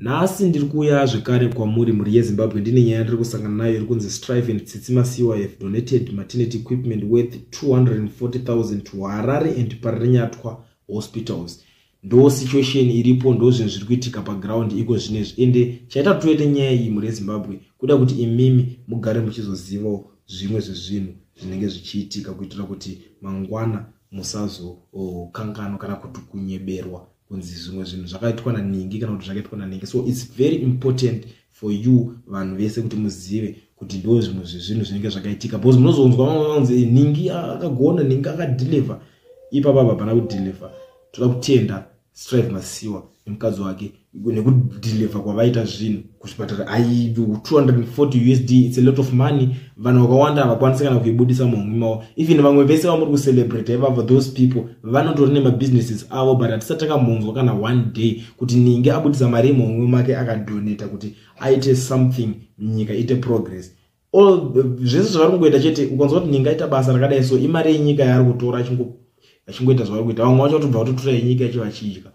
Nhasi ndiri kuuya zvekare kwamuri, mhuri yeZimbabwe, ndine nyaya ndiri kusangana nayo iri kunzi Strive and Tsitsi Masiyiwa have donated maternity equipment worth 240,000 to Harare and Parirenyatwa hospitals. Ndo situation iripo, ndo zvinhu zviri kuitika paground iko zvinezvi. Ende chaita toite nyaya iyi, mhuri yeZimbabwe, kuda kuti imimi mugare muchizozivawo zvimwe zvezvinhu zvinenge zvichiitika, kuitira kuti mangwana musazokanganwa kana kuti kunyeberwa kunzi zvimwe zvinhu zvakaitwa naningi kana kuti zvakaitwa naningi. So it's very important for you vanhu vese kuti muzive kuti ndo zvimwe zvezvinhu zvinenge zvakaitika, because munozonzwa vamwe vanzi ningi akagona, ningi akadeliver. Ipapa hapana kudeliver. Toda kutenda Strive Masiyiwa nemukadzi wake nekudeliver kwavaita zvinhu kuzvipatara. Ai, 240 USD, it's a lot of money. Vanhu vakawanda havakwanisi kana kuibudisa muhomwe mavo. Even vamwe vese vamuri kucelebrate ivavo, those people vanotori nemabusinesses avo, but hatisati takambonzwa kana one day kuti ninge abudisa mari yemuhomwe make akadonata kuti aite something, nyika ite progress. All zvese zvavari kungoita chete, ukanzwa kuti ninge aita basa rakadai, so imari yenyika yaari kutora achingoita zvavari kuita. Vamwe vacho vatobva vatotora yenyika yacho vachidya.